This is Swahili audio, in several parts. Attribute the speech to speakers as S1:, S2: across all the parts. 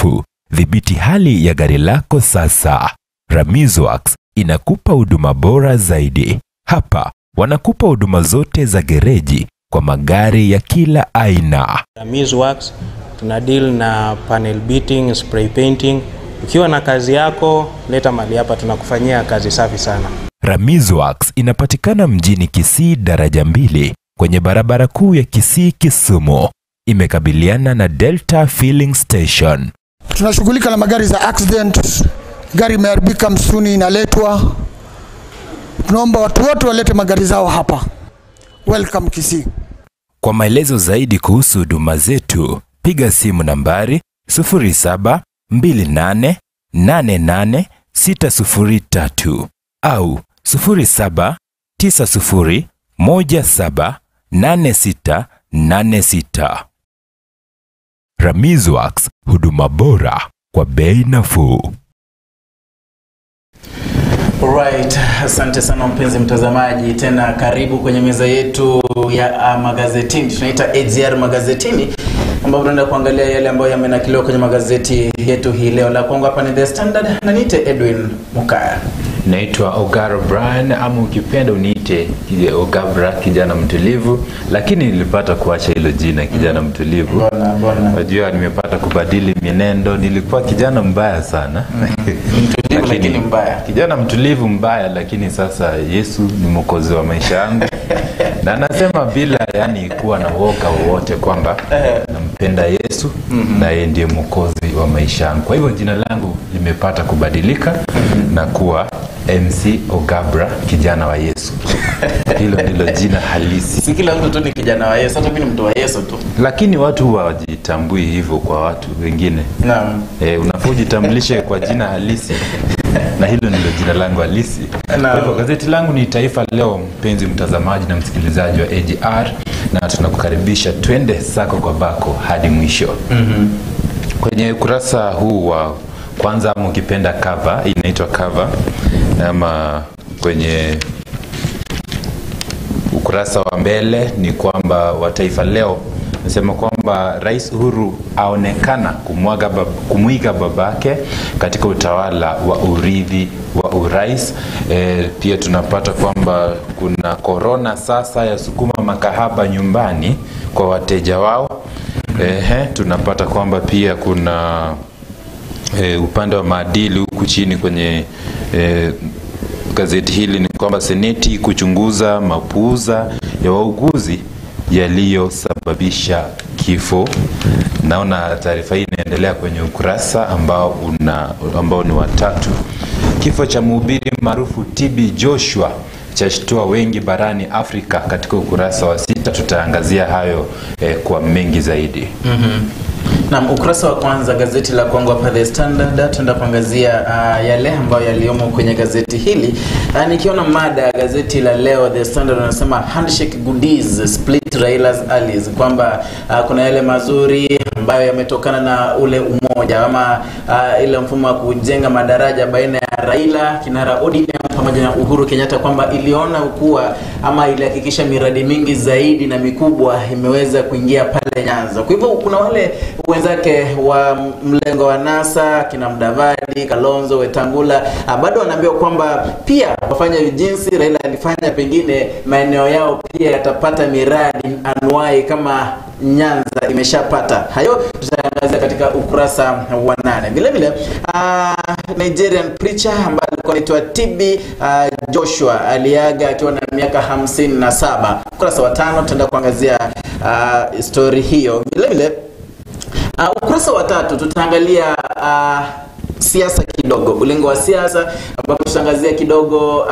S1: usumbufu. Dhibiti hali ya gari lako sasa. Ramiz Works inakupa huduma bora zaidi. Hapa wanakupa huduma zote za gereji kwa magari ya kila aina.
S2: Ramiz Works tuna deal na panel beating, spray painting. Ukiwa na kazi yako, leta mali hapa, tunakufanyia kazi safi sana.
S1: Ramiz Works inapatikana mjini Kisii daraja 2 kwenye barabara kuu ya Kisii Kisumu. Imekabiliana na Delta Filling Station.
S3: Tunashughulika na magari za accident, gari imeharibika msuni inaletwa. Tunaomba watu wote walete magari zao hapa. Welcome Kisii.
S1: Kwa maelezo zaidi kuhusu huduma zetu, piga simu nambari 0728888603 au 0790178686. Ramiz Works, huduma bora kwa bei nafuu.
S4: Alright, asante sana mpenzi mtazamaji, tena karibu kwenye meza yetu ya magazetini. Tunaita AGR magazetini, ambapo tunaenda kuangalia yale ambayo yamenakiliwa kwenye magazeti yetu hii leo. La kwangu hapa ni The Standard na niite Edwin Mukaya.
S5: Naitwa Ogaro Brian, ama ukipenda uniite Ogabra, kijana mtulivu, lakini nilipata kuacha hilo jina kijana mtulivu. Unajua nimepata kubadili mienendo, nilikuwa kijana mbaya sana.
S4: Mtulivu lakini mbaya.
S5: Kijana mtulivu mbaya, lakini sasa Yesu ni mwokozi wa maisha yangu. Na anasema bila yani kuwa na woga wowote kwamba nampenda Yesu na yeye ndiye mwokozi wa maisha yangu. Kwa hivyo jina langu limepata kubadilika na kuwa MC Ogabra, kijana wa Yesu. Hilo ndilo jina halisi.
S4: Si kila mtu tu ni kijana wa Yesu, hata mimi ni mtu wa Yesu tu.
S5: Lakini watu hawajitambui hivyo kwa watu wengine.
S4: Naam.
S5: Unafaa ujitambulishe kwa jina halisi. Na hilo ndilo jina langu halisi. Kwa hivyo gazeti langu ni Taifa Leo, mpenzi mtazamaji na msikilizaji wa AGR, na tunakukaribisha twende sako kwa bako hadi mwisho. Kwenye ukurasa huu wa kwanza, ama ukipenda cover, inaitwa cover, ama kwenye ukurasa wa mbele ni kwamba wa Taifa Leo nasema kwamba Rais Uhuru aonekana kumuiga babake katika utawala wa urithi wa urais. Pia tunapata kwamba kuna corona sasa yasukuma makahaba nyumbani kwa wateja wao. Tunapata kwamba pia kuna upande wa maadili huku chini kwenye gazeti hili ni kwamba seneti kuchunguza mapuuza ya wauguzi yaliyosababisha kifo. Naona taarifa hii inaendelea kwenye ukurasa ambao ni watatu. Kifo cha mhubiri maarufu TB Joshua chashtua wengi barani Afrika. Katika ukurasa wa 6 tutaangazia hayo kwa mengi zaidi.
S4: Na ukurasa wa kwanza gazeti la kwangu hapa The Standard, tunaenda kuangazia yale ambayo yaliomo kwenye gazeti hili. Nikiona mada ya gazeti la leo The Standard wanasema handshake goodies split Raila's allies, kwamba kuna yale mazuri ambayo yametokana na ule umoja ama ile mfumo wa kujenga madaraja baina ya Raila, kinara ODM pamoja na Uhuru Kenyatta, kwamba iliona kuwa ama ilihakikisha miradi mingi zaidi na mikubwa imeweza kuingia pale Nyanza. Kwa hivyo kuna wale wenzake wa mlengo wa NASA, kina Mudavadi, Kalonzo, Wetangula, bado wanaambiwa kwamba pia wafanye jinsi Raila alifanya, pengine maeneo yao pia yatapata miradi anuai kama Nyanza imeshapata. Hayo tutaangazia katika ukurasa wa 8. Vile vile Nigerian preacher ambaye alikuwa anaitwa TB Joshua aliaga akiwa na miaka 57. Ukurasa wa 5 tutaenda kuangazia story hiyo. Vile vile ukurasa wa 3 tutaangalia siasa kidogo, ulingo wa siasa, ambapo tutaangazia kidogo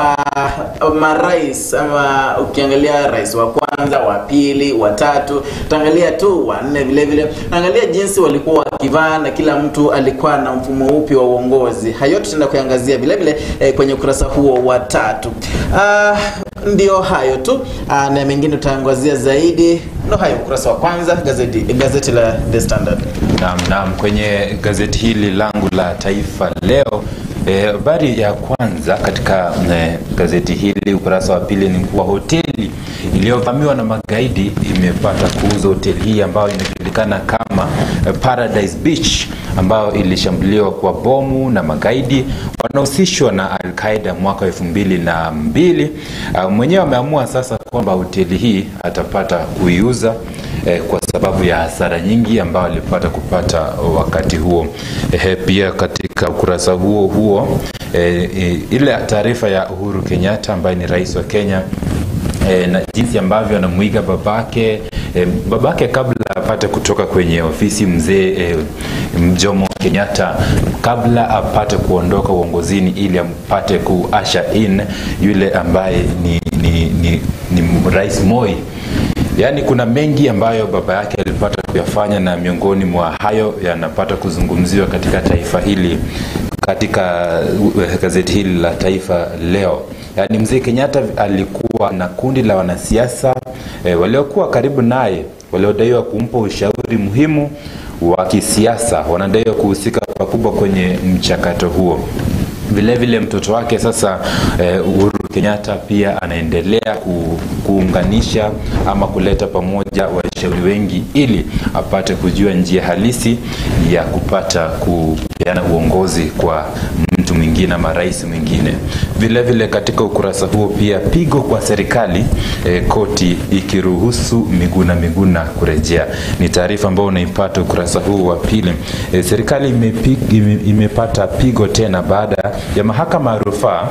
S4: marais, ama ukiangalia rais wa kwanza, wa pili, wa tatu, tutaangalia tu wa nne vile vile. Angalia jinsi walikuwa wakivaa na kila mtu alikuwa na mfumo upi wa uongozi. Hayo tutaenda kuangazia vile vile kwenye ukurasa huo wa 3. Ndio hayo tu, na mengine tutaangazia zaidi. Ndio hayo ukurasa wa kwanza gazeti la The Standard.
S5: Naam, kwenye gazeti hili langu la Taifa Leo, habari ya kwanza katika gazeti hili ukurasa wa pili ni kuwa hoteli iliyovamiwa na magaidi imepata kuuza. Hoteli hii ambayo inajulikana kama Paradise Beach ambayo ilishambuliwa kwa bomu na magaidi wanaohusishwa na Al-Qaeda mwaka 2002. Mwenyewe ameamua sasa kwamba hoteli hii atapata kuiuza kwa sababu ya hasara nyingi ambayo alipata kupata wakati huo. Pia katika ukurasa huo huo ile taarifa ya Uhuru Kenyatta ambaye ni rais wa Kenya, na jinsi ambavyo anamuiga babake. Babake kabla apate kutoka kwenye ofisi, mzee Jomo Kenyatta, kabla apate kuondoka uongozini ili apate kuasha in yule ambaye ni Rais Moi. Yaani kuna mengi ambayo baba yake alipata kuyafanya, na miongoni mwa hayo yanapata kuzungumziwa katika taifa hili, katika gazeti hili la Taifa Leo. Yaani mzee Kenyatta alikuwa na kundi la wanasiasa waliokuwa karibu naye, waliodaiwa kumpa ushauri muhimu wa kisiasa, wanadaiwa kuhusika pakubwa kwenye mchakato huo. Vile vile mtoto wake sasa Uhuru Kenyatta pia anaendelea kuunganisha ama kuleta pamoja washauri wengi ili apate kujua njia halisi ya kupata kupeana uongozi kwa mtu mwingine ama rais mwingine. Vile vile katika ukurasa huo pia pigo kwa serikali, koti ikiruhusu Miguna Miguna kurejea. Ni taarifa ambayo unaipata ukurasa huu wa pili. Serikali imepata pigo tena baada ya mahakama ya rufaa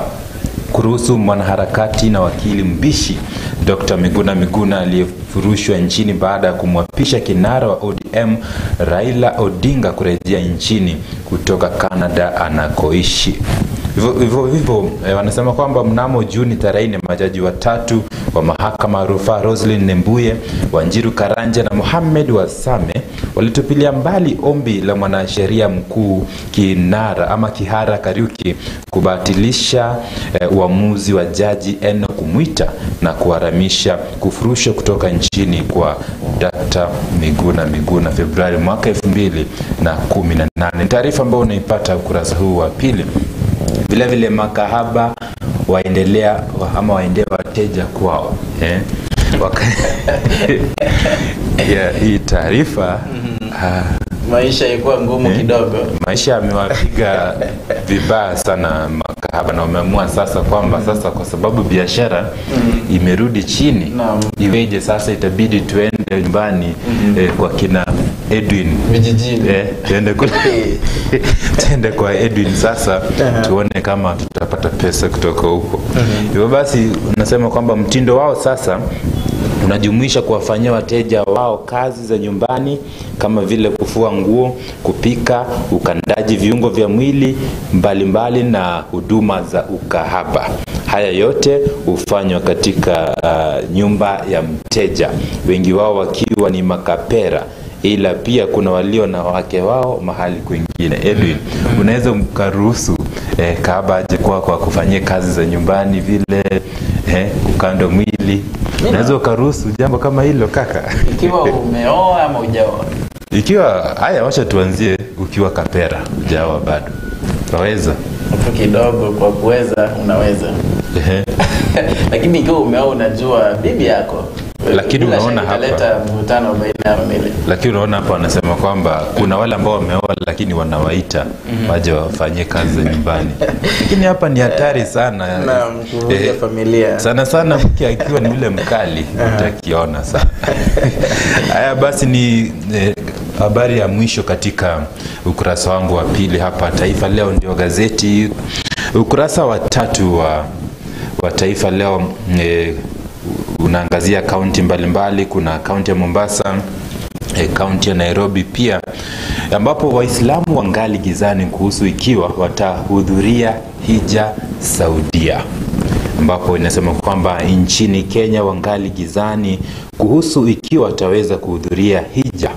S5: kuruhusu mwanaharakati na wakili mbishi Dr. Miguna Miguna aliyefurushwa nchini baada ya kumwapisha kinara wa ODM Raila Odinga kurejea nchini kutoka Canada anakoishi. Hivyo wanasema kwamba mnamo Juni tarehe 4 majaji watatu wa mahakama ya rufaa Roslyn Nembuye, Wanjiru Karanja na Mohamed Wasame walitupilia mbali ombi la mwanasheria mkuu Kinara ama Kihara Kariuki kubatilisha uamuzi wa jaji Enoch Mwita na kuharamisha kufurushwa kutoka nchini kwa Dr. Miguna Miguna Februari mwaka 2018. Taarifa ambayo unaipata ukurasa huu wa pili. Vile vile makahaba waendelea ama waendea wateja kwao. Hii taarifa
S4: maisha ilikuwa ngumu kidogo.
S5: Maisha yamewapiga vibaya sana makahaba, na wameamua sasa kwamba sasa kwa sababu biashara imerudi chini, iweje sasa itabidi tuende nyumbani kwa kina Edwin
S4: vijijini.
S5: Tuende kule tuende kwa Edwin sasa tuone kama tutapata pesa kutoka huko. Hivyo basi unasema kwamba mtindo wao sasa unajumuisha kuwafanyia wateja wao kazi za nyumbani kama vile kufua nguo, kupika, ukandaji viungo vya mwili mbalimbali na huduma za ukahaba. Haya yote hufanywa katika nyumba ya mteja, wengi wao wakiwa ni makapera, ila pia kuna walio na wake wao mahali kwingine. Edwin, unaweza mkaruhusu kahaba aje kwako akufanyie kazi za nyumbani vile, kukanda mwili? Unaweza ukaruhusu jambo kama hilo kaka?
S4: Ikiwa umeoa ama hujaoa?
S5: Ikiwa haya, wacha tuanzie ukiwa kapera, hujaoa bado. Unaweza?
S4: Hapo kidogo kwa kuweza unaweza. Lakini ikiwa umeoa unajua bibi yako.
S5: Lakini unaona hapa
S4: italeta mvutano baina ya familia.
S5: Lakini unaona hapa wanasema kwamba kuna wale ambao wameoa lakini wanawaita waje wafanye kazi za nyumbani. Lakini hapa ni hatari sana.
S4: Naam, kuvunja familia.
S5: Sana sana mke akiwa ni yule mkali utakiona sana. Haya basi ni habari ya mwisho katika ukurasa wangu wa pili hapa Taifa Leo ndio gazeti. Ukurasa wa tatu wa Taifa Leo unaangazia kaunti mbalimbali. Kuna kaunti ya Mombasa, kaunti ya Nairobi pia, ambapo Waislamu wangali gizani kuhusu ikiwa watahudhuria hija Saudia, ambapo inasema kwamba nchini Kenya wangali gizani kuhusu ikiwa wataweza kuhudhuria hija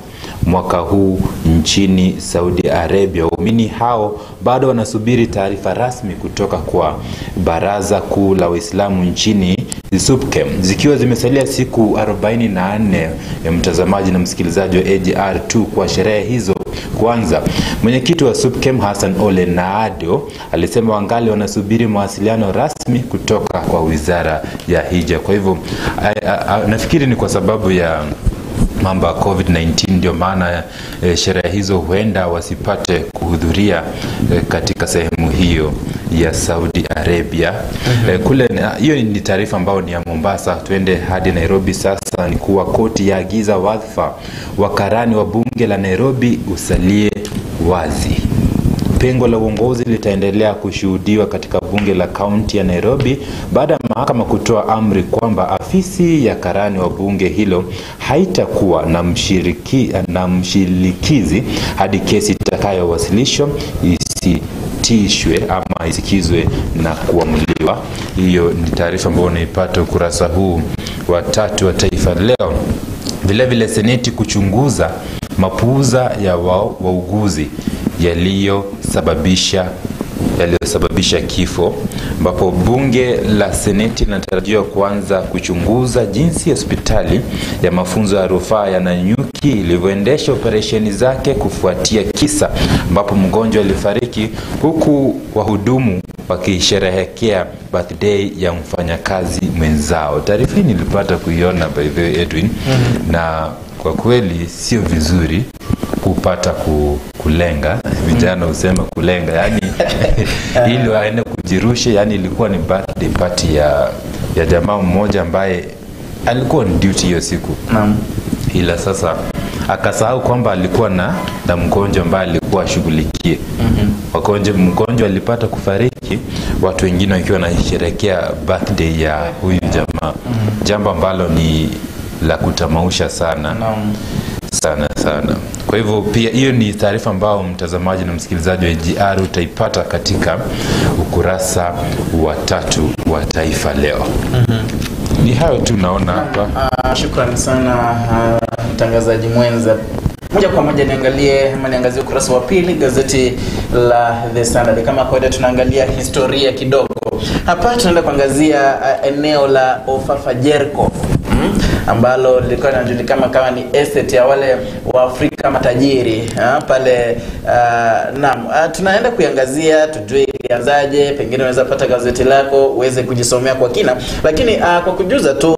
S5: mwaka huu nchini Saudi Arabia. Waumini hao bado wanasubiri taarifa rasmi kutoka kwa Baraza Kuu la Waislamu nchini SUPKEM, zikiwa zimesalia siku 44 ya mtazamaji na msikilizaji wa AGR2 kwa sherehe hizo kwanza. Mwenyekiti wa SUPKEM Hassan Ole Naado alisema wangali wanasubiri mawasiliano rasmi kutoka kwa Wizara ya Hija. Kwa hivyo nafikiri ni kwa sababu ya mambo ya COVID-19, ndio maana sherehe hizo huenda wasipate kuhudhuria katika sehemu hiyo ya Saudi Arabia. Kule hiyo ni taarifa ambayo ni ya Mombasa. Tuende hadi Nairobi sasa. Ni kuwa koti yaagiza wadhifa wa karani wa bunge la Nairobi usalie wazi. Pengo la uongozi litaendelea kushuhudiwa katika bunge la kaunti ya Nairobi baada ya mahakama kutoa amri kwamba afisi ya karani wa bunge hilo haitakuwa na mshirikizi hadi kesi itakayowasilishwa isitishwe ama isikizwe na kuamuliwa. Hiyo ni taarifa ambayo unaipata ukurasa huu wa 3 wa Taifa Leo. Vile vile seneti kuchunguza mapuuza ya wauguzi yaliyosababisha kifo, ambapo bunge la seneti linatarajiwa kuanza kuchunguza jinsi hospitali ya mafunzo ya rufaa ya Nanyuki ilivyoendesha operesheni zake kufuatia kisa ambapo mgonjwa alifariki huku wahudumu wakisherehekea birthday ya mfanyakazi mwenzao. Taarifa hii nilipata kuiona by the way, Edwin, na kwa kweli sio vizuri kupata kulenga. Vijana husema kulenga, yani ili waende kujirusha. Yani ilikuwa ni birthday party ya jamaa mmoja ambaye alikuwa on duty hiyo siku. Ila sasa akasahau kwamba alikuwa na mgonjwa ambaye alikuwa ashughulikie. Mgonjwa alipata kufariki, watu wengine wakiwa wanasherehekea birthday ya huyu jamaa. Jambo ambalo ni la kutamausha sana. Sana sana. Kwa hivyo pia hiyo ni taarifa ambayo mtazamaji na msikilizaji wa GR utaipata katika ukurasa wa 3 wa Taifa Leo. Ni hayo tu naona hapa.
S4: Shukrani sana mtangazaji mwenza. Moja kwa moja niangalie ama niangazie ukurasa wa 2 gazeti la The Standard. Kama kawaida tunaangalia historia kidogo. Hapa tunaenda kuangazia eneo la Ofafa Jericho ambalo lilikuwa linajulikana kama ni estate ya wale wa Afrika matajiri pale. Naam, tunaenda kuiangazia tujue ilianzaje, pengine unaweza pata gazeti lako uweze kujisomea kwa kina, lakini kwa kujuza tu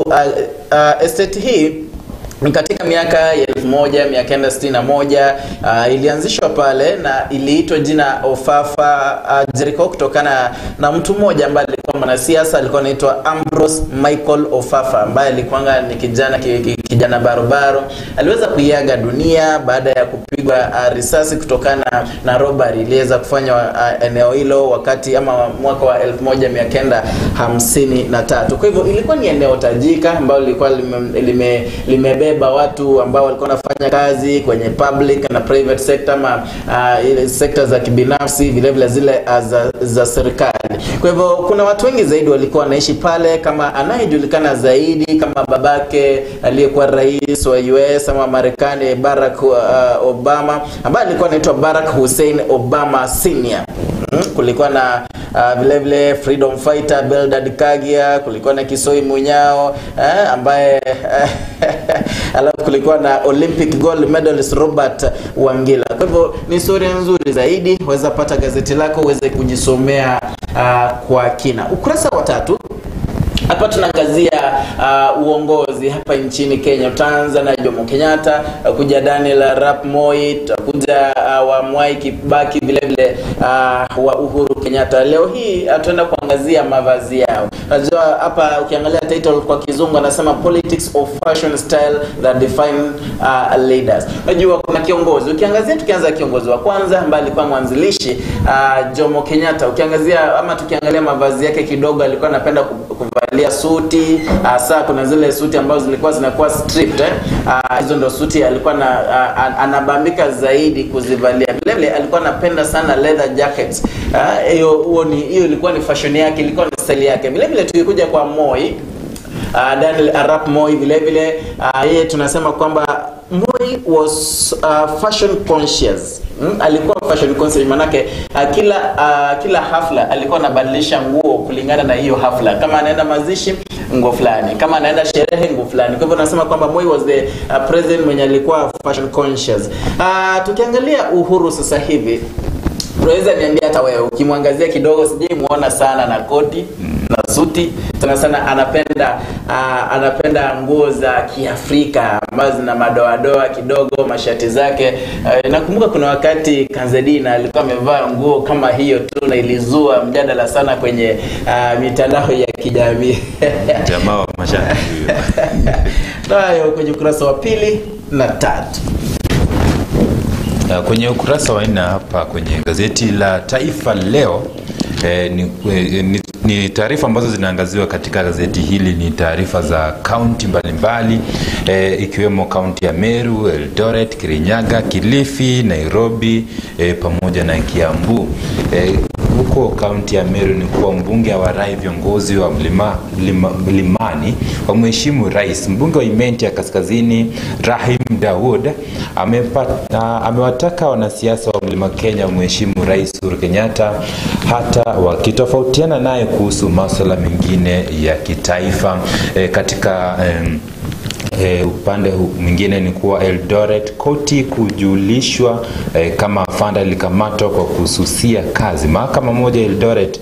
S4: estate hii katika miaka ya 1961 ilianzishwa pale na iliitwa jina Ofafa Jericho kutokana na mtu mmoja ambaye alikuwa mwanasiasa, alikuwa anaitwa Ambrose Michael Ofafa, ambaye alikuwa ni kijana barobaro. Aliweza kuiaga dunia baada ya kupigwa risasi kutokana na robbery iliweza kufanywa eneo hilo wakati ama mwaka wa 1953. Kwa hivyo ilikuwa ni eneo tajika ambalo lilikuwa limebeba watu ambao walikuwa wanafanya kazi kwenye public na private sector ama ile sekta za kibinafsi, vile vile zile za serikali. Kwa hivyo kuna watu wengi zaidi walikuwa wanaishi pale, kama anayejulikana zaidi kama babake aliyekuwa rais wa US ama Marekani Barack Obama, ambaye alikuwa anaitwa Barack Hussein Obama Senior. Kulikuwa na vile vile freedom fighter Beldad Kagia, kulikuwa na Kisoi Munyao ambaye alafu kulikuwa na Olympic gold medalist Robert Wangila. Kwa hivyo ni historia nzuri zaidi, waweza pata gazeti lako uweze kujisomea kwa kina. Ukurasa wa 3 hapa tunaangazia uongozi hapa nchini Kenya. Tutaanza na Jomo Kenyatta, kuja Daniel Arap Moi, tutakuja wa Mwai Kibaki, vile vile wa Uhuru Kenyatta. Leo hii tunaenda kuangazia mavazi yao. Unajua hapa ukiangalia title kwa kizungu anasema politics of fashion style that define leaders. Unajua kuna kiongozi, ukiangazia tukianza kiongozi wa kwanza ambaye alikuwa mwanzilishi Jomo Kenyatta, ukiangazia ama tukiangalia mavazi yake kidogo, alikuwa anapenda kuvalia suti, hasa kuna zile suti ambazo zilikuwa zinakuwa stripped hizo ndo suti alikuwa anabambika zaidi kuzivalia. Vile vile alikuwa anapenda sana leather jackets. Hiyo ilikuwa ni fashion yake, ilikuwa ni style yake. Vile vile tukikuja kwa Moi, Daniel Arap Moi, vile vile yeye tunasema kwamba Moi was fashion conscious. Alikuwa fashion conscious, manake kila hafla alikuwa anabadilisha nguo kulingana na hiyo hafla. Kama anaenda mazishi nguo fulani, kama anaenda sherehe nguo fulani. Kwa hivyo nasema kwamba Moi was the president mwenye alikuwa fashion conscious. Tukiangalia Uhuru sasa hivi, unaweza niambia hata wewe ukimwangazia kidogo, sijai muona sana na koti. na suti sana sana. Anapenda nguo za Kiafrika ambazo zina madoadoa kidogo, mashati zake. Nakumbuka kuna wakati Kanzedina alikuwa amevaa nguo kama hiyo tu na ilizua mjadala sana kwenye mitandao ya kijamii.
S5: Jamaa wa mashati huyo.
S4: Hayo kwenye ukurasa wa 2 na 3.
S5: Kwenye ukurasa wa 4 hapa kwenye gazeti la Taifa Leo, ni taarifa ambazo zinaangaziwa katika gazeti hili ni taarifa za kaunti mbalimbali, ikiwemo kaunti ya Meru, Eldoret, Kirinyaga, Kilifi, Nairobi, pamoja na Kiambu. Huko kaunti ya Meru ni kuwa mbunge awarai viongozi wa mlimani wamheshimu rais. Mbunge wa Imenti ya Kaskazini Rahim Dawood amewataka wanasiasa wa Mlima Kenya wamheshimu Rais Uhuru Kenyatta hata wakitofautiana naye kuhusu masuala mengine ya kitaifa. Katika upande mwingine ni kuwa Eldoret koti kujulishwa kama afande alikamatwa kwa kususia kazi. Mahakama moja Eldoret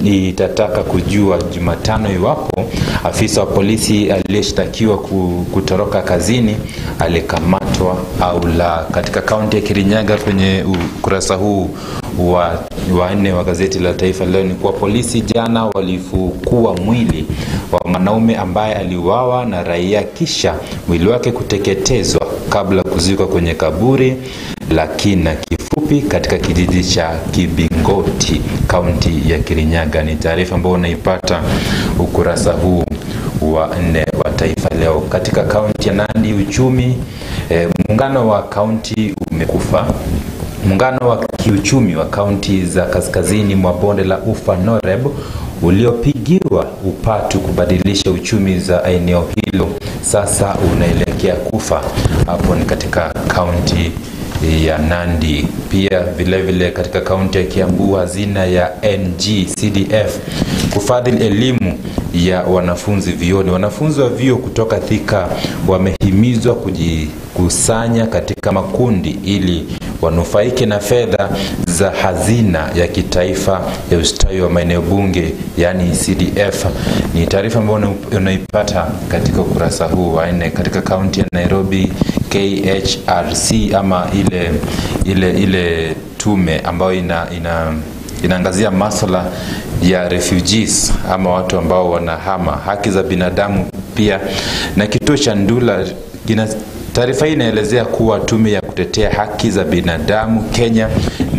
S5: itataka kujua Jumatano iwapo afisa wa polisi aliyeshtakiwa kutoroka kazini alikamatwa au la. Katika kaunti ya Kirinyaga kwenye ukurasa huu wa 4 wa gazeti la Taifa Leo ni kuwa polisi jana walifukua mwili wa mwanaume ambaye aliuawa na raia kisha mwili wake kuteketezwa kabla kuzikwa kwenye kaburi la kina kifupi katika kijiji cha Kibingoti, kaunti ya Kirinyaga. Ni taarifa ambayo unaipata ukurasa huu wa 4 wa Taifa Leo. Katika kaunti ya Nandi, uchumi, muungano wa kaunti umekufa. Muungano wa kiuchumi wa kaunti za kaskazini mwa bonde la Ufa NOREB uliopigiwa upatu kubadilisha uchumi za eneo hilo sasa unaelekea kufa. Hapo ni katika kaunti ya Nandi. Pia vile vile katika kaunti ya Kiambu, hazina ya NGCDF kufadhili elimu ya wanafunzi vioni. Wanafunzi wa vyuo kutoka Thika wamehimizwa kujikusanya katika makundi ili wanufaike na fedha za hazina ya kitaifa ya ustawi wa maeneo bunge, yani CDF. Ni taarifa ambayo unaipata katika ukurasa huu wa 4. Katika kaunti ya Nairobi, KHRC ama ile tume ambayo inaangazia masuala ya refugees ama watu ambao wanahama, haki za binadamu pia, na kituo cha Ndula kina. Taarifa hii inaelezea kuwa tume ya kutetea haki za binadamu Kenya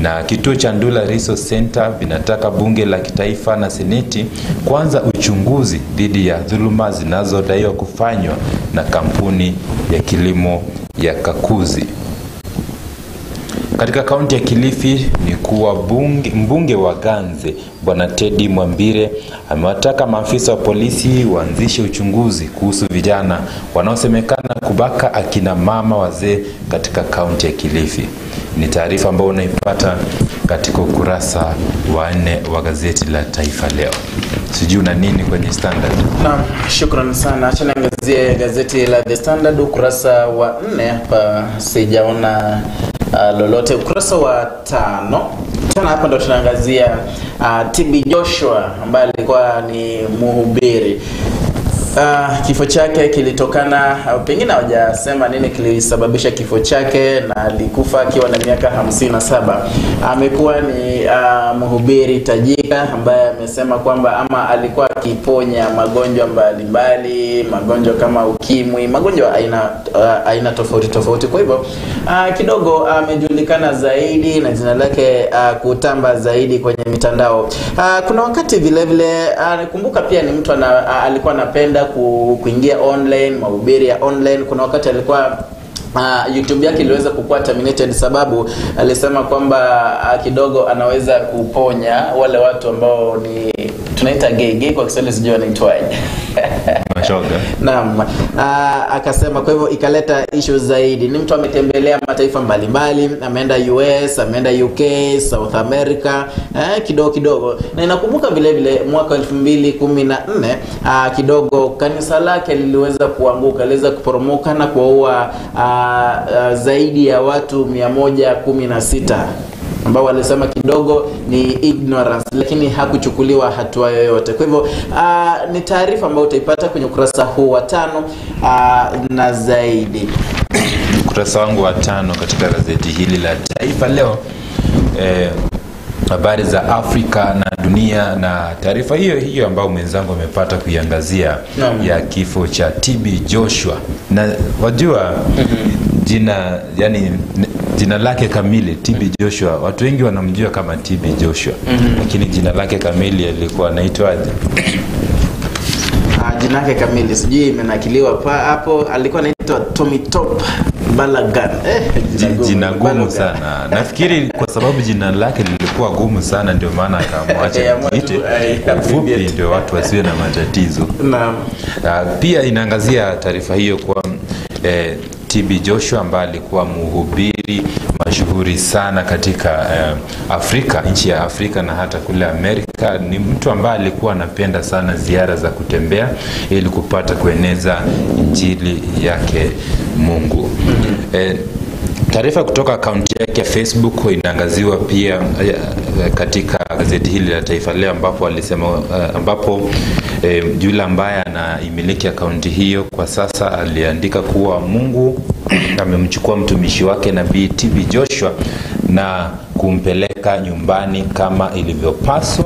S5: na kituo cha Ndula Resource Center vinataka bunge la kitaifa na seneti kuanza uchunguzi dhidi ya dhuluma zinazodaiwa kufanywa na kampuni ya kilimo ya Kakuzi. Katika kaunti ya Kilifi ni kuwa mbunge wa Ganze Bwana Teddy Mwambire amewataka maafisa wa polisi waanzishe uchunguzi kuhusu vijana wanaosemekana kubaka akina mama wazee katika kaunti ya Kilifi. Ni taarifa ambayo unaipata katika ukurasa wa 4 wa gazeti la Taifa Leo. Sijui una nini kwenye Standard?
S4: Naam, shukrani sana. Acha niangazie gazeti la The Standard ukurasa wa 4 hapa sijaona lolote. Ukurasa wa 5 tena hapa ndo tunaangazia TB Joshua ambaye alikuwa ni mhubiri. Kifo chake kilitokana, pengine hawajasema nini kilisababisha kifo chake, na alikufa akiwa na miaka 57. Amekuwa ni mhubiri tajika ambaye amesema kwamba ama alikuwa akiponya magonjwa mbalimbali, magonjwa kama ukimwi, magonjwa aina tofauti tofauti. Kwa hivyo kidogo amejulikana zaidi na jina lake kutamba zaidi kwenye mitandao. Kuna wakati vile vile kumbuka pia ni mtu alikuwa anapenda kuingia online, mahubiri ya online. Kuna wakati alikuwa YouTube yake iliweza kukua terminated sababu alisema kwamba kidogo anaweza kuponya wale watu ambao ni tunaita gay kwa Kiswahili sijui wanaitwaje.
S5: Mashoga.
S4: Naam. Akasema kwa hivyo ikaleta issue zaidi. Ni mtu ametembelea mataifa mbalimbali, ameenda US, ameenda UK, South America, kidogo kidogo. Na inakumbuka vile vile mwaka 2014 kidogo kanisa lake liliweza kuanguka, liliweza kuporomoka na kuwaua zaidi ya watu 116. ambao walisema kidogo ni ignorance, lakini hakuchukuliwa hatua yoyote. Kwa hivyo ni taarifa ambayo utaipata kwenye ukurasa huu wa 5 na zaidi.
S5: Ukurasa wangu wa 5 katika gazeti hili la Taifa Leo, habari za Afrika na dunia, na taarifa hiyo hiyo ambayo mwenzangu amepata kuiangazia ya kifo cha TB Joshua. Na wajua jina, yani jina lake kamili TB Joshua, watu wengi wanamjua kama TB Joshua, lakini jina lake kamili alikuwa anaitwaje?
S4: Jina lake kamili sijui imenakiliwa hapo, alikuwa anaitwa Tommy Top Balagan.
S5: Jina gumu sana. Nafikiri kwa sababu jina lake lilikuwa gumu sana ndio maana akamwacha jiite fupi ndio watu wasiwe na matatizo.
S4: Naam.
S5: Pia inaangazia taarifa hiyo kwa TB Joshua ambaye alikuwa mhubiri mashuhuri sana katika Afrika, nchi ya Afrika na hata kule Amerika. Ni mtu ambaye alikuwa anapenda sana ziara za kutembea ili kupata kueneza injili yake Mungu. Taarifa kutoka akaunti yake ya Facebook inaangaziwa pia katika gazeti hili la Taifa Leo, ambapo alisema ambapo yule ambaye anaimiliki akaunti hiyo kwa sasa aliandika kuwa Mungu amemchukua mtumishi wake Nabii TB Joshua na kumpeleka nyumbani kama ilivyopaswa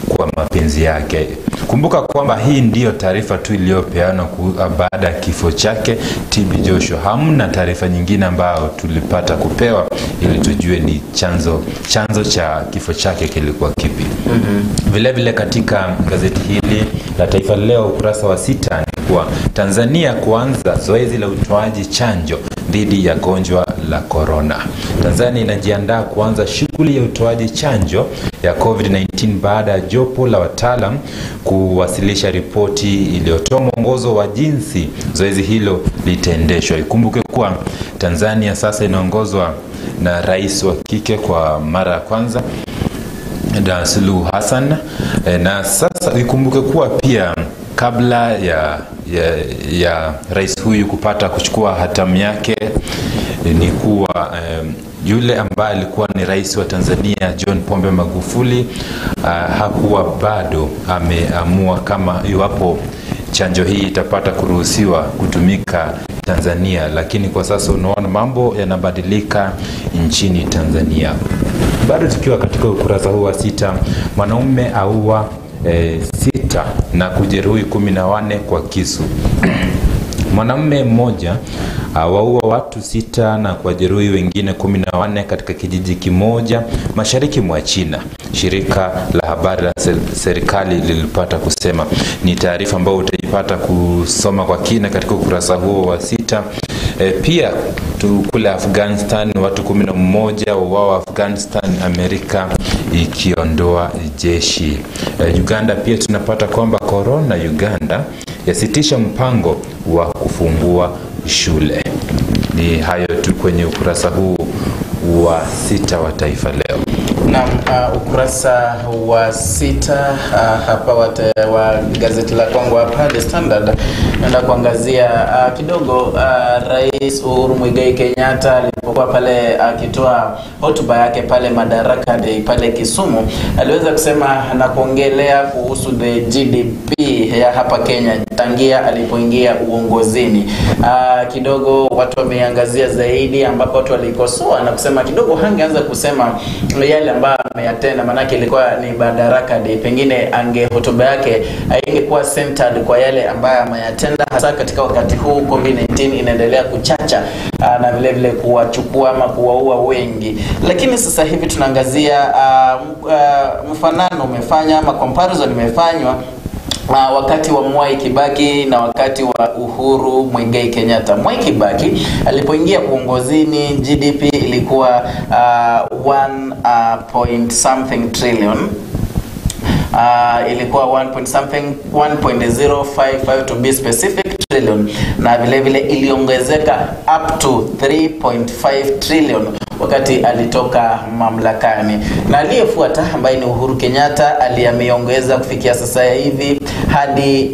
S5: kwa mapenzi yake. Kumbuka kwamba hii ndiyo taarifa tu iliyopeanwa baada ya kifo chake TB Joshua. Hamna taarifa nyingine ambayo tulipata kupewa ili tujue ni chanzo cha kifo chake kilikuwa kipi. Vile vile katika gazeti hili la Taifa Leo ukurasa wa 6 ni kuwa Tanzania kuanza zoezi la utoaji chanjo dhidi ya gonjwa la corona. Tanzania inajiandaa kuanza shughuli ya utoaji chanjo ya COVID-19 baada ya jopo la wataalam kuwasilisha ripoti iliyotoa mwongozo wa jinsi zoezi hilo litaendeshwa. Ikumbuke kuwa Tanzania sasa inaongozwa na rais wa kike kwa mara ya kwanza, Samia Suluhu Hassan, na sasa ikumbuke kuwa pia kabla ya rais huyu kupata kuchukua hatamu yake ni kuwa yule ambaye alikuwa ni rais wa Tanzania John Pombe Magufuli hakuwa bado ameamua kama iwapo chanjo hii itapata kuruhusiwa kutumika Tanzania, lakini kwa sasa unaona mambo yanabadilika nchini Tanzania. Bado tukiwa katika ukurasa huu wa 6, mwanaume aua 6 na kujeruhi 14 kwa kisu. Mwanamume mmoja waua watu 6 na kujeruhi wengine 14 katika kijiji kimoja mashariki mwa China, shirika la habari la serikali lilipata kusema. Ni taarifa ambayo utaipata kusoma kwa kina katika ukurasa huo wa 6. Pia kule Afghanistan watu 11 wauawa Afghanistan, Amerika ikiondoa jeshi. Uganda pia tunapata kwamba corona Uganda yasitisha mpango wa kufungua shule. Ni hayo tu kwenye ukurasa huu wa 6 wa Taifa Leo.
S4: Na ukurasa wa 6 hapa wa gazeti la kwangu hapa The Standard, naenda kuangazia kidogo Rais Uhuru Muigai Kenyatta alipokuwa pale akitoa hotuba yake pale Madaraka Day pale Kisumu, aliweza kusema na kuongelea kuhusu the GDP ya hapa Kenya tangia alipoingia uongozini. Kidogo watu wameangazia zaidi, ambapo watu walikosoa na kusema kidogo hangeanza kusema yale ambayo ameyatenda, manake ilikuwa ni Madaraka Day, pengine ange hotuba yake haingekuwa centered kwa yale ambayo ameyatenda, hasa katika wakati huu COVID-19 inaendelea kuchacha na vile vile kuwachukua ama kuwaua wengi. Lakini sasa hivi tunaangazia mfanano umefanya ama comparison imefanywa wakati wa Mwai Kibaki na wakati wa Uhuru Muigai Kenyatta. Mwai Kibaki alipoingia uongozini GDP ilikuwa 1 point something trillion. Ilikuwa 1 point something, 1.055 to be specific trillion, na vile vile iliongezeka up to 3.5 trillion wakati alitoka mamlakani. Na aliyefuata ambaye ni Uhuru Kenyatta aliameongeza kufikia sasa hivi hadi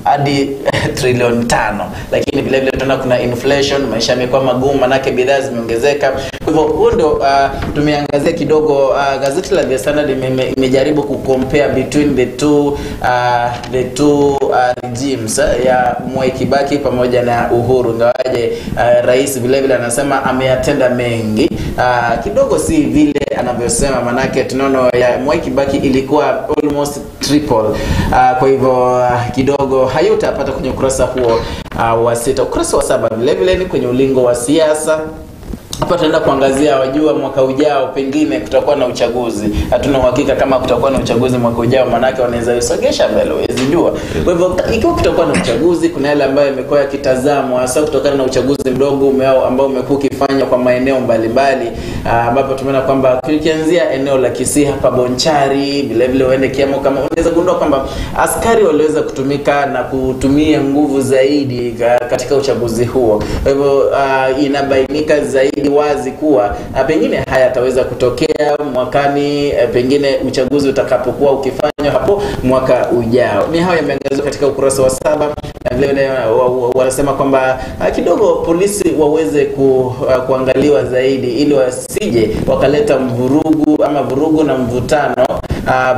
S4: hadi trilioni 5, lakini vile vile tunaona kuna inflation, maisha yamekuwa magumu manake bidhaa zimeongezeka. Kwa hivyo huo ndio tumeangazia kidogo. Gazeti la The Standard imejaribu kucompare between the two regimes ya Mwai Kibaki pamoja na Uhuru, ingawaje rais vile vile anasema ameyatenda mengi, kidogo si vile anavyosema, manake tunaona ya Mwai Kibaki ilikuwa almost triple. Kwa hivyo kidogo hayo utapata kwenye ukurasa huo wa 6. Ukurasa wa 7 vile vile ni kwenye ulingo wa siasa. Hapa tunaenda kuangazia, wajua mwaka ujao pengine kutakuwa na uchaguzi. Hatuna uhakika kama kutakuwa na uchaguzi mwaka ujao, manake wanaweza isongesha mbele, huwezi jua. Kwa hivyo ikiwa kutakuwa na uchaguzi, kuna yale ambayo yamekuwa yakitazamwa hasa kutokana na uchaguzi mdogo ambao umekuwa ukifanywa kwa maeneo mbalimbali, ambapo tumeona kwamba tukianzia eneo la Kisii hapa Bonchari, vile vile uende Kiambu, kama unaweza gundua kwamba askari waliweza kutumika na kutumia nguvu zaidi katika uchaguzi huo. Kwa hivyo inabainika zaidi wazi kuwa pengine haya yataweza kutokea mwakani, pengine uchaguzi utakapokuwa ukifanywa hapo mwaka ujao. Ni hayo yameangaziwa katika ukurasa wa 7. Na vile vile wanasema kwamba kidogo polisi waweze kuangaliwa zaidi ili wasije wakaleta mvurugu ama vurugu na mvutano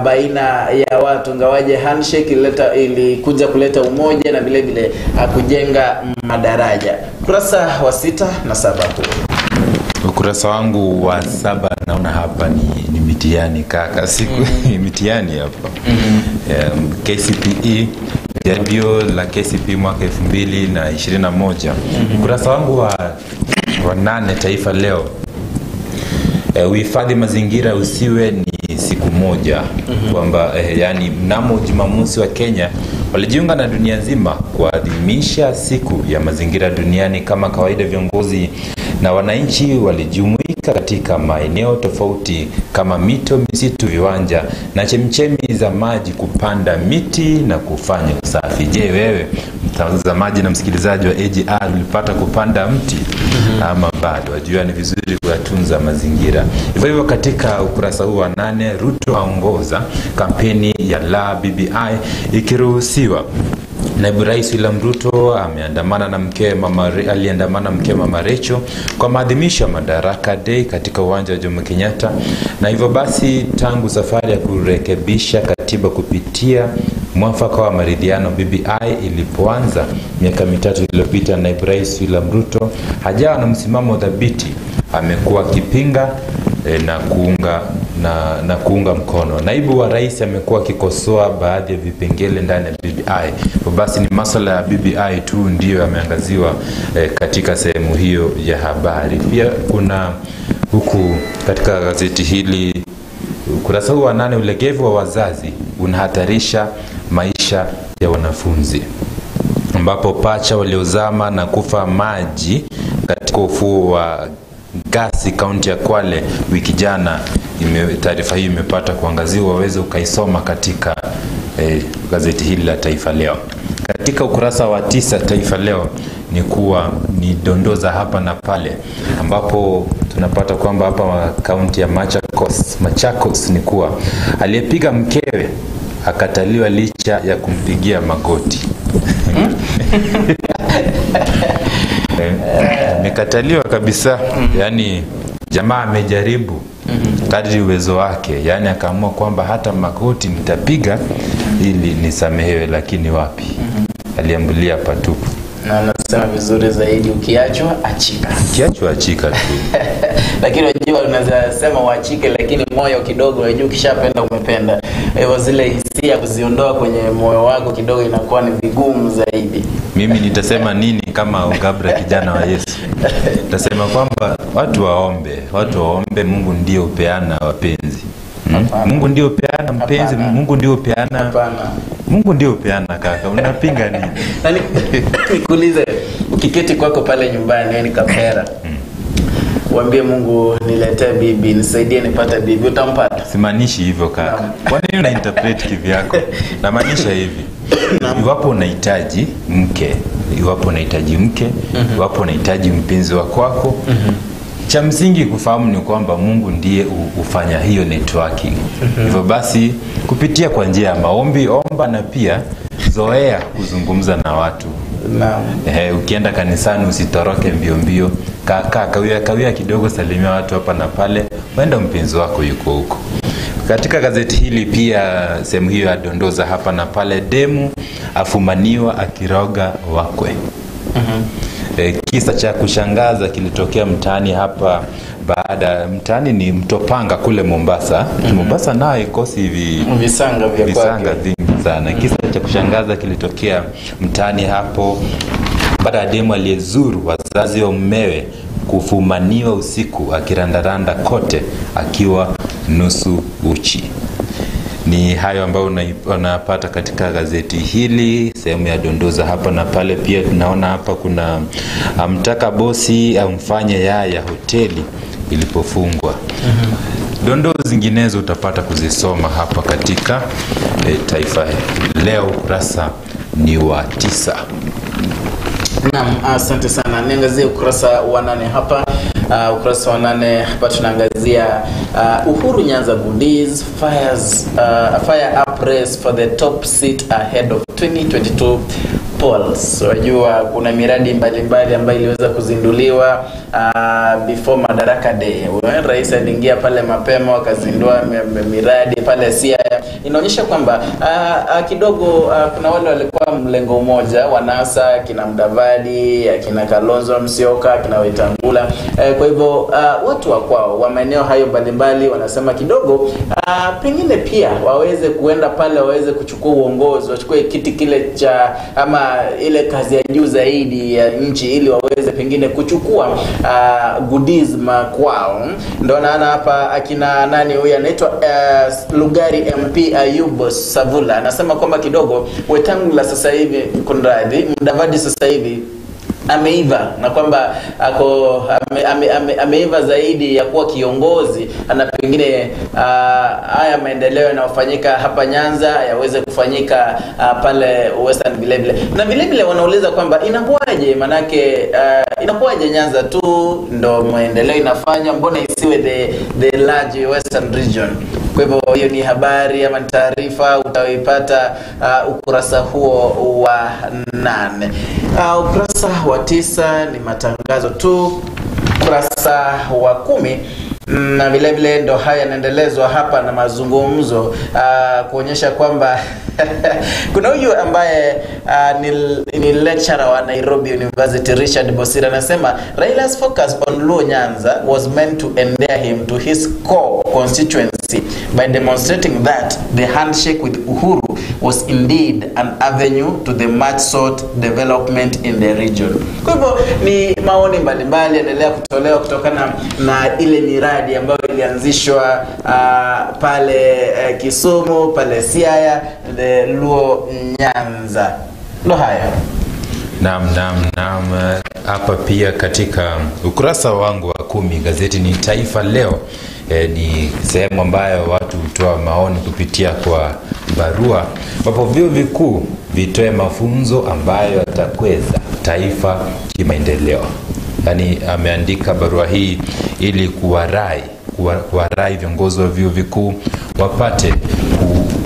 S4: baina ya watu, ingawaje handshake ilikuja kuleta umoja na vile vile kujenga madaraja. Ukurasa wa 6 na 7 huo.
S5: Ukurasa wangu wa 7 naona hapa ni mitihani kaka, siku mitihani hapa. KCPE, jaribio la KCPE mwaka 2021. Ukurasa wangu wa 8 Taifa Leo. Uhifadhi mazingira usiwe ni siku moja. Kwamba yani mnamo Jumamosi wa Kenya walijiunga na dunia nzima kuadhimisha siku ya mazingira duniani. Kama kawaida, viongozi na wananchi walijumuika katika maeneo tofauti kama mito, misitu, viwanja na chemchemi za maji kupanda miti na kufanya usafi. Je, wewe mtazamaji na msikilizaji wa AGR ulipata kupanda mti ama bado? Wajua ni vizuri kuyatunza mazingira. Hivyo hivyo katika ukurasa huu wa 8, Ruto aongoza kampeni ya la BBI ikiruhusiwa. Naibu Rais William Ruto ameandamana na mkewe Mama aliandamana mkewe Mama Rachel kwa maadhimisho ya Madaraka Day katika uwanja wa Jomo Kenyatta. Na hivyo basi tangu safari ya kurekebisha katiba kupitia mwafaka wa maridhiano BBI ilipoanza miaka 3 iliyopita, Naibu Rais William Ruto hajawa na msimamo thabiti. Amekuwa akipinga na kuunga mkono. Naibu wa rais amekuwa akikosoa baadhi ya vipengele ndani ya BBI. Basi ni masuala ya BBI tu ndiyo yameangaziwa katika sehemu hiyo ya habari. Pia kuna huku katika gazeti hili ukurasa huu wa 8, ulegevu wa wazazi unahatarisha maisha ya wanafunzi, ambapo pacha waliozama na kufa maji katika ufuo wa Gasi kaunti ya Kwale wiki jana, taarifa hii imepata kuangaziwa, waweze ukaisoma katika gazeti hili la Taifa Leo. Katika ukurasa wa 9 Taifa Leo ni kuwa ni dondoza hapa na pale, ambapo tunapata kwamba hapa kaunti ya Machakos ni kuwa aliyepiga mkewe akataliwa licha ya kumpigia magoti. Amekataliwa kabisa. Yani jamaa amejaribu kadri uwezo wake, yani akaamua kwamba hata magoti nitapiga ili nisamehewe, lakini wapi, aliambulia patupu.
S4: Na anasema vizuri zaidi, ukiachwa achika.
S5: Ukiachwa achika tu.
S4: Lakini unajua unaweza sema uachike, lakini moyo kidogo, unajua ukishapenda umependa. Hivyo zile hisia kuziondoa kwenye moyo wako kidogo inakuwa ni vigumu zaidi.
S5: Mimi nitasema nini kama Ugabra kijana wa Yesu? Nitasema kwamba watu waombe, Mungu ndiye upeana wapenzi. Mungu ndiye upeana mpenzi, Mungu ndiye upeana.
S4: Hapana.
S5: Mungu ndiye upeana kaka, unapinga nini?
S4: Na nikuulize, ukiketi kwako pale nyumbani, yani kapera, Uambie Mungu niletee bibi, nisaidie nipate bibi, utampata?
S5: Simaanishi hivyo kaka. Kwa nini una interpret kivyako? Namaanisha hivi. Iwapo unahitaji mke, iwapo unahitaji mke, iwapo unahitaji mpenzi wa kwako, cha msingi kufahamu ni kwamba Mungu ndiye hufanya hiyo networking. Hivyo basi kupitia kwa njia ya maombi, omba na pia Zoea kuzungumza na watu.
S4: Naam.
S5: Ukienda kanisani usitoroke mbio mbio. Kaa kawia kidogo, salimia watu hapa na pale. Wenda mpenzi wako yuko huko. Katika gazeti hili pia sehemu hiyo ya dondoza hapa na pale, demu afumaniwa akiroga wakwe. Kisa cha kushangaza kilitokea mtaani hapa, baada mtaani ni Mtopanga kule Mombasa. Mombasa nayo ikosi hivi
S4: visanga vya
S5: visanga vingi sana. Kisa cha kushangaza kilitokea mtaani hapo baada ya demu aliyezuru wazazi wa mumewe kufumaniwa usiku akirandaranda kote akiwa nusu uchi. Ni hayo ambayo unapata katika gazeti hili, sehemu ya dondoza hapa na pale. Pia tunaona hapa kuna amtaka bosi amfanye yaya hoteli ilipofungwa. Dondoo zinginezo utapata kuzisoma hapa katika Taifa Leo, ukurasa ni wa 9.
S4: Naam, asante sana. Niangazie ukurasa wa 8 hapa. Ukurasa wa 8 hapa tunaangazia Uhuru Nyanza goodies fire up race for the top seat ahead of 2022 polls. Wajua kuna miradi mbalimbali ambayo iliweza kuzinduliwa before Madaraka Day. Rais aliingia pale mapema wakazindua miradi pale Siaya. Inaonyesha kwamba kidogo kuna wale walikuwa mlengo mmoja, wanasa kina Mudavadi, kina Kalonzo Musyoka, kina Wetangula. Kwa hivyo watu wa kwao wa maeneo hayo mbalimbali wanasema kidogo pengine pia waweze kuenda pale, waweze kuchukua uongozi, wachukue kiti kile cha ama ile kazi ya juu zaidi ya nchi, ili waweze pengine kuchukua goodies makwao. Ndio naona hapa akina nani huyu anaitwa Lugari MP Ayub Savula anasema kwamba kidogo Wetangula sasa hivi, kunradhi, Mudavadi sasa hivi ameiva, na kwamba ako ameiva zaidi ya kuwa kiongozi, na pengine haya maendeleo yanayofanyika hapa Nyanza yaweze kufanyika pale Western vile vile. Na vile vile wanauliza kwamba inakuwaje, manake inakuwaje Nyanza tu ndo maendeleo inafanya, mbona isiwe the large Western region? Kwa hivyo hiyo ni habari ama taarifa utaipata ukurasa huo wa 8. Ukurasa wa 9 ni matangazo tu. Ukurasa wa 10 na vile vile ndo haya yanaendelezwa hapa na mazungumzo kuonyesha kwamba kuna huyu ambaye ni lecturer wa Nairobi University Richard Bosire anasema Raila's focus on Luo Nyanza was meant to endear him to his core constituency by demonstrating that the handshake with Uhuru was indeed an avenue to the much sought development in the region. Kwa hivyo ni maoni mbalimbali yanaendelea kutolewa kutokana na ile miradi ambayo ilianzishwa pale Kisumu, pale Siaya, the Luo Nyanza. Ndo haya.
S5: Naam. Hapa pia katika ukurasa wangu wa 10 gazeti ni Taifa Leo. Ni sehemu ambayo watu hutoa maoni kupitia kwa barua, ambapo vyuo vikuu vitoe mafunzo ambayo yatakweza taifa kimaendeleo. Yani ameandika barua hii ili kuwarai viongozi wa vyuo vikuu wapate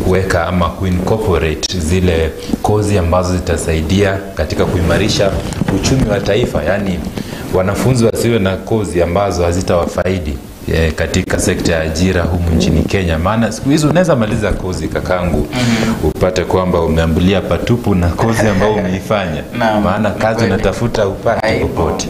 S5: kuweka ama kuincorporate zile kozi ambazo zitasaidia katika kuimarisha uchumi wa taifa. Yani wanafunzi wasiwe na kozi ambazo hazitawafaidi katika sekta ya ajira humu nchini Kenya. Maana siku hizi unaweza maliza kozi kakangu, upate kwamba umeambulia patupu na kozi ambayo umeifanya. Maana kazi unatafuta upate popote.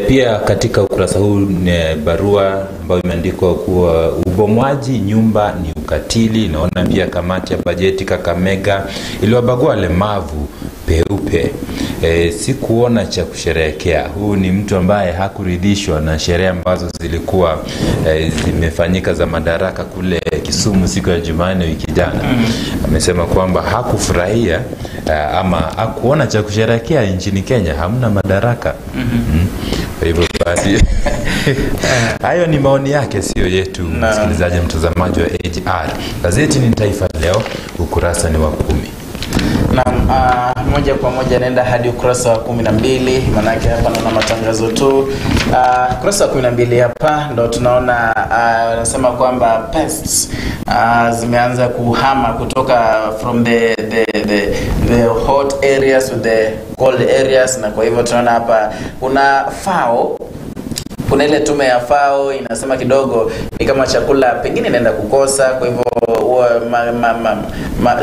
S5: Pia katika ukurasa huu ni barua ambayo imeandikwa kuwa ubomwaji nyumba ni ukatili. Naona pia kamati ya bajeti Kakamega iliwabagua walemavu peupe. Sikuona cha kusherehekea. Huu ni mtu ambaye hakuridhishwa na sherehe ambazo zilikuwa zimefanyika za madaraka kule Kisumu siku ya Jumanne wiki jana. Amesema kwamba hakufurahia ama hakuona cha kusherehekea nchini Kenya, hamna madaraka. Kwa hivyo basi hayo ni maoni yake, sio yetu, msikilizaji mtazamaji wa AGR. Gazeti ni Taifa Leo, ukurasa ni wa 10.
S4: Naam, moja kwa moja naenda hadi ukurasa wa 12, manake hapa naona matangazo tu. Ukurasa wa 12 hapa ndo tunaona wanasema kwamba pests zimeanza kuhama kutoka from the hot areas to the cold areas, na kwa hivyo tunaona hapa kuna FAO, kuna ile tume ya FAO inasema kidogo ni kama chakula pengine inaenda kukosa, kwa hivyo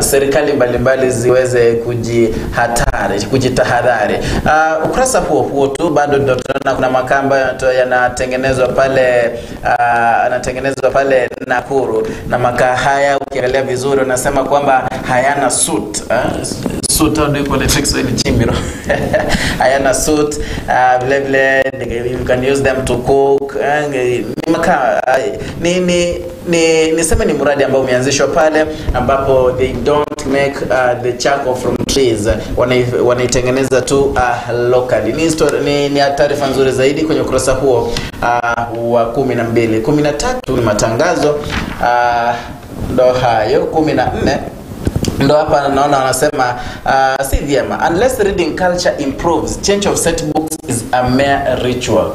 S4: serikali mbalimbali ziweze kujitahadhari. Ukurasa huo tu bado ndio tunaona kuna makaa ambayo yanatengenezwa pale, anatengenezwa pale Nakuru, na makaa haya ukiangalia vizuri unasema kwamba hayana suit. Suit au ndio kwa Kiswahili chimbiro. Hayana suit, vile vile you can use them to cook. Ni makaa ni niseme ni mradi ambao umeanzishwa pale ambapo they don't make the charcoal from trees, wanaitengeneza tu locally. Ni taarifa nzuri zaidi kwenye ukurasa huo wa 12. 13 ni matangazo, ndo hayo. 14 ndo hapa naona wanasema si vyema, unless reading culture improves, change of set books is a mere ritual.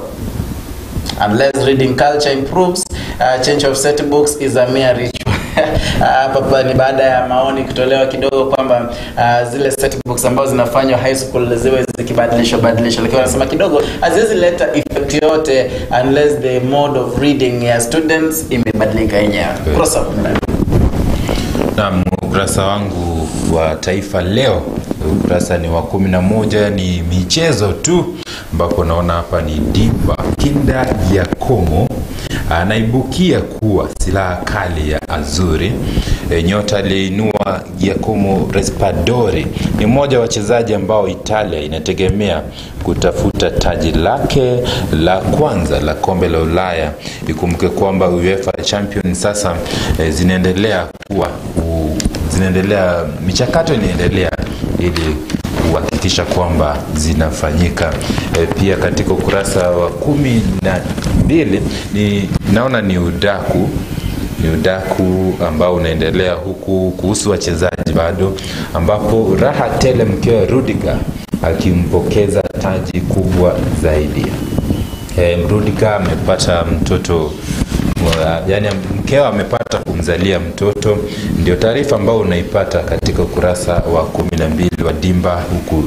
S4: Unless reading culture improves, change of set books is a mere ritual. Hapa ni baada ya maoni kutolewa kidogo kwamba zile set books ambazo zinafanywa high school ziwe zikibadilishwa badilishwa, lakini wanasema kidogo haziwezi leta effect yote unless the mode of reading ya students imebadilika yenyewe. Kurasa 14.
S5: Naam, ukurasa wangu wa Taifa Leo, ukurasa ni wa 11, ni michezo tu, ambapo naona hapa ni Diba Kinda Giacomo anaibukia kuwa silaha kali ya Azuri. Nyota aliyeinua Giacomo Raspadori ni mmoja wa wachezaji ambao Italia inategemea kutafuta taji lake la kwanza la kombe la Ulaya. Ikumbuke kwamba UEFA Champions sasa zinaendelea kuwa zinaendelea, michakato inaendelea ili kuhakikisha kwamba zinafanyika. Pia katika ukurasa wa 12 ni naona ni udaku ambao unaendelea huku kuhusu wachezaji bado, ambapo raha tele mkewe Rudiger akimpokeza taji kubwa zaidi. Rudiger amepata mtoto, yani mkewe amepata kumzalia mtoto. Ndio taarifa ambayo unaipata katika ukurasa wa 12 wa Dimba huku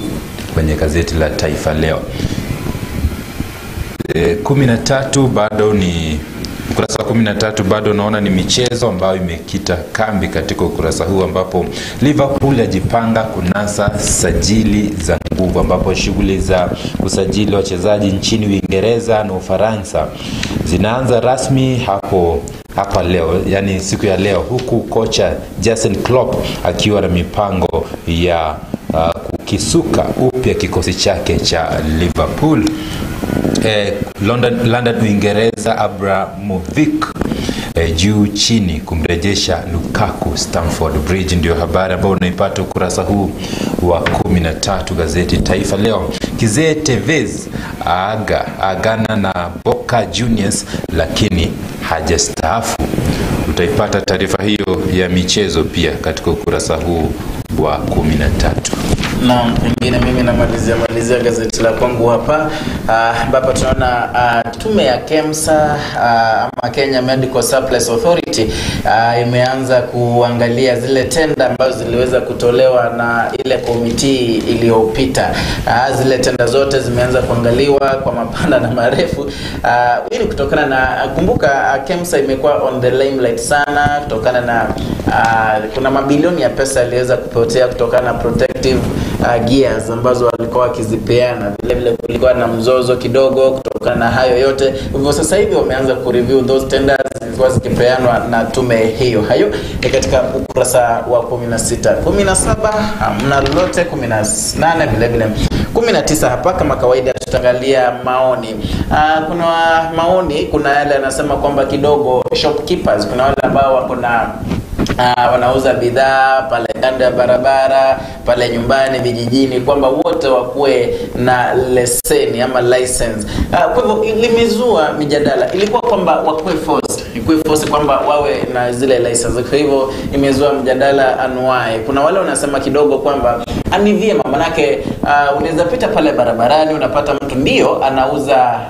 S5: kwenye gazeti la Taifa Leo. 13 bado ni ukurasa wa 13, bado naona ni michezo ambayo imekita kambi katika ukurasa huu, ambapo Liverpool yajipanga kunasa sajili za nguvu, ambapo shughuli za kusajili wachezaji nchini Uingereza na Ufaransa zinaanza rasmi hapa leo, yani siku ya leo, huku kocha Jurgen Klopp akiwa na mipango ya kukisuka upya kikosi chake cha Liverpool. London Uingereza, Abramovich juu chini kumrejesha Lukaku Stamford Bridge, ndio habari ambayo unaipata ukurasa huu wa 13 gazeti Taifa Leo. Kizee Tevez agana na Boca Juniors lakini hajastaafu. Utaipata taarifa hiyo ya michezo pia katika ukurasa huu wa 13.
S4: Naam, pengine mimi namalizia gazeti la kwangu hapa, ambapo tunaona tume ya KEMSA ama Kenya Medical Supplies Authority imeanza kuangalia zile tenda ambazo ziliweza kutolewa na ile komiti iliyopita. Zile tenda zote zimeanza kuangaliwa kwa mapana na marefu. Ili kutokana na, kumbuka KEMSA imekuwa on the limelight sana kutokana na kuna mabilioni ya pesa yaliweza kupotea kutokana na protective gears ambazo walikuwa wakizipeana. Vile vile kulikuwa na mzozo kidogo kutokana na hayo yote. Hivyo sasa hivi wameanza ku review those tenders zilikuwa zikipeanwa na tume hiyo. Hayo ni katika ukurasa wa 16. 17 hamna lolote, 18 vile vile 19 hapa kama kawaida tutaangalia maoni. Kuna maoni, kuna yale anasema kwamba kidogo shopkeepers, kuna wale ambao wako na wanauza bidhaa pale kando ya barabara, pale nyumbani, vijijini, kwamba wote wakuwe na leseni ama license. Kwa hivyo limezua mijadala, ilikuwa kwamba wakuwe forced. Ikuwe force kwamba wawe na zile license. Kwa hivyo imezua mjadala anuai. Kuna wale wanasema kidogo kwamba ni vyema, manake unaweza pita pale barabarani unapata mtu ndio anauza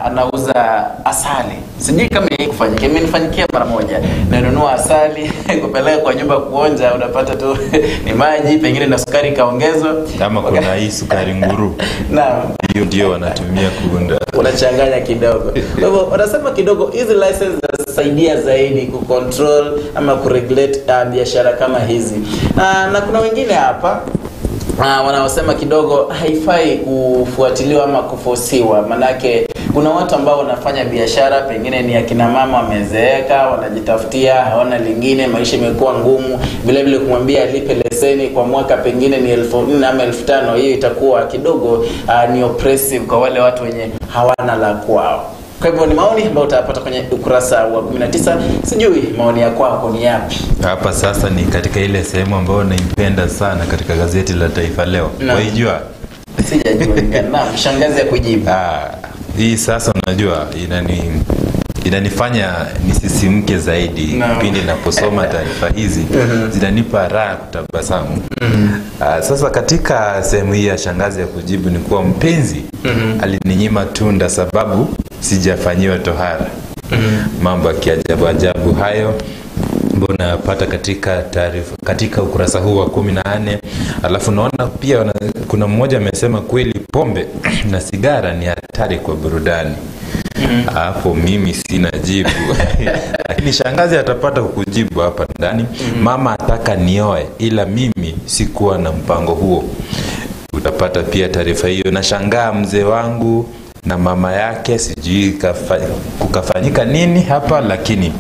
S4: asali. Sijui kama hii kufanyika. Imenifanyikia mara moja. Nanunua asali kupeleka kwa nyumba kuonja, unapata tu ni maji pengine na sukari kaongezwa.
S5: Kama kuna hii sukari nguru.
S4: Naam.
S5: Hiyo ndio wanatumia kuunda.
S4: Unachanganya kidogo. Kwa hivyo wanasema kidogo hizi license zinasaidia zaidi kucontrol ama kuregulate biashara kama hizi. Na kuna wengine hapa wanaosema kidogo haifai kufuatiliwa ama kufosiwa, manake kuna watu ambao wanafanya biashara pengine ni akina mama wamezeeka, wanajitafutia, hawana lingine, maisha imekuwa ngumu. Vile vile kumwambia alipe leseni kwa mwaka pengine ni 4,000 ama 5,000, hiyo itakuwa kidogo ni oppressive kwa wale watu wenye hawana la kwao. Kwa hivyo ni maoni ambayo utapata kwenye ukurasa wa 19. Sijui maoni yako hapo ni yapi?
S5: Hapa sasa ni katika ile sehemu ambayo naipenda sana katika gazeti la Taifa Leo. Waijua?
S4: Sijajua. Naam, shangazi ya kujibu.
S5: Hii sasa unajua inanifanya nisisimke zaidi pindi ninaposoma taarifa hizi. Zinanipa raha kutabasamu. Sasa katika sehemu hii ya shangazi ya kujibu ni kuwa mpenzi alininyima tunda sababu sijafanyiwa tohara. Mambo ya kiajabu ajabu hayo mbona napata katika taarifa katika ukurasa huu wa 14. Alafu naona pia kuna mmoja amesema kweli pombe na sigara ni hatari kwa burudani. Hapo mimi sina jibu. Lakini shangazi atapata kukujibu hapa ndani. Mama ataka nioe ila mimi sikuwa na mpango huo. Utapata pia taarifa hiyo. Nashangaa mzee wangu na mama yake sijui kukafanyika nini hapa, lakini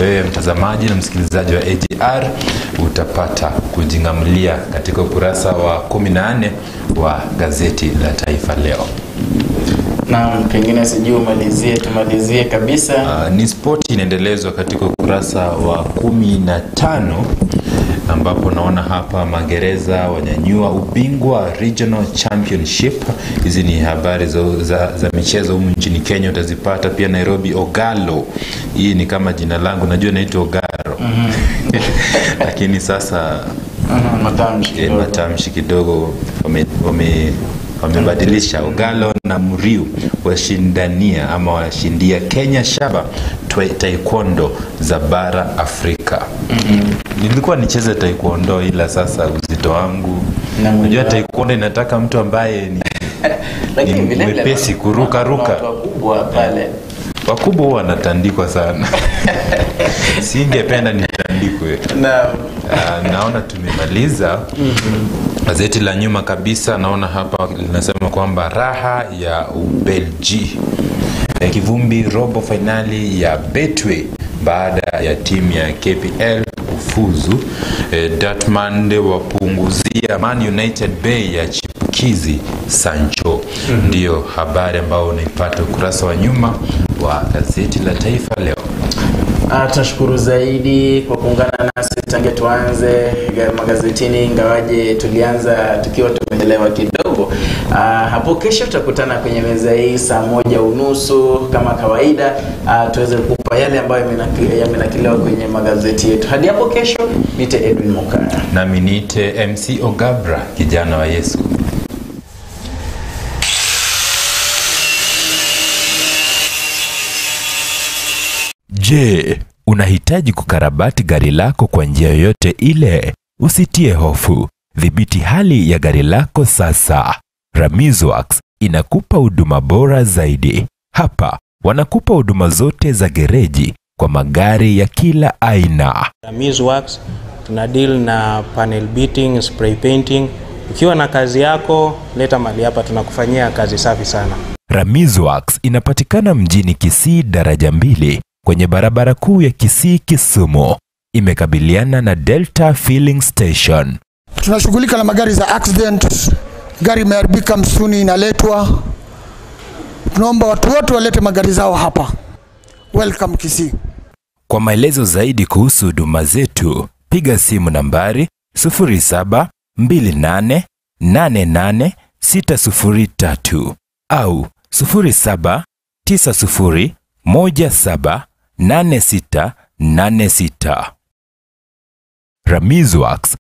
S5: wewe mtazamaji na msikilizaji wa AGR utapata kujingamlia katika ukurasa wa 14 wa gazeti la Taifa Leo.
S4: Naam, pengine sijui tumalizie kabisa.
S5: Ni sport inaendelezwa katika ukurasa wa 15 ambapo naona hapa Magereza wanyanyua ubingwa Regional Championship. Hizi ni habari za michezo humu nchini Kenya, utazipata pia Nairobi. Ogalo, hii ni kama jina langu, najua naitwa Ogaro. Lakini sasa matamshi kidogo wamebadilisha. Ogalo na Muriu washindania ama washindia Kenya shaba taekwondo za bara Afrika. Nilikuwa nicheze taekwondo ila sasa uzito wangu, unajua taekwondo inataka mtu ambaye ni mwepesi kuruka ruka.
S4: Wakubwa pale.
S5: Wakubwa wanatandikwa sana. Singependa nitandikwe.
S4: Naam.
S5: Naona tumemaliza. Gazeti la nyuma kabisa naona hapa linasema kwamba raha ya Ubelgiji. Kivumbi robo finali ya Betway baada ya timu ya KPL kufuzu. Dortmund wapunguzia Man United bei ya chipukizi Sancho. Ndiyo habari ambayo unaipata ukurasa wa nyuma wa gazeti la Taifa Leo.
S4: Tunashukuru zaidi kwa kuungana nasi tangia tuanze magazetini, ingawaje tulianza tukiwa tumechelewa kidogo. Hapo kesho tutakutana kwenye meza hii saa 1:30 kama kawaida, tuweze kukupa yale ambayo yamenakiliwa kwenye magazeti yetu. Hadi hapo kesho, nite Edwin Mokaya.
S5: Nami nite MC Ogabra, kijana wa Yesu.
S1: Je, unahitaji kukarabati gari lako kwa njia yoyote ile? Usitie hofu. Dhibiti hali ya gari lako sasa. Ramizworks inakupa huduma bora zaidi. Hapa wanakupa huduma zote za gereji kwa magari ya kila aina.
S2: Ramizworks tuna deal na panel beating, spray painting. Ukiwa na kazi yako, leta mali hapa, tunakufanyia kazi safi sana.
S1: Ramizworks inapatikana mjini Kisii daraja 2 kwenye barabara kuu ya Kisii Kisumu. Imekabiliana na Delta Filling Station.
S3: Tunashughulika na magari za accident, gari imeharibika msuni inaletwa. Tunaomba watu wote walete magari zao hapa. Welcome Kisii.
S1: Kwa maelezo zaidi kuhusu huduma zetu, piga simu nambari 0728888603 au 07901786 86. Ramizworks.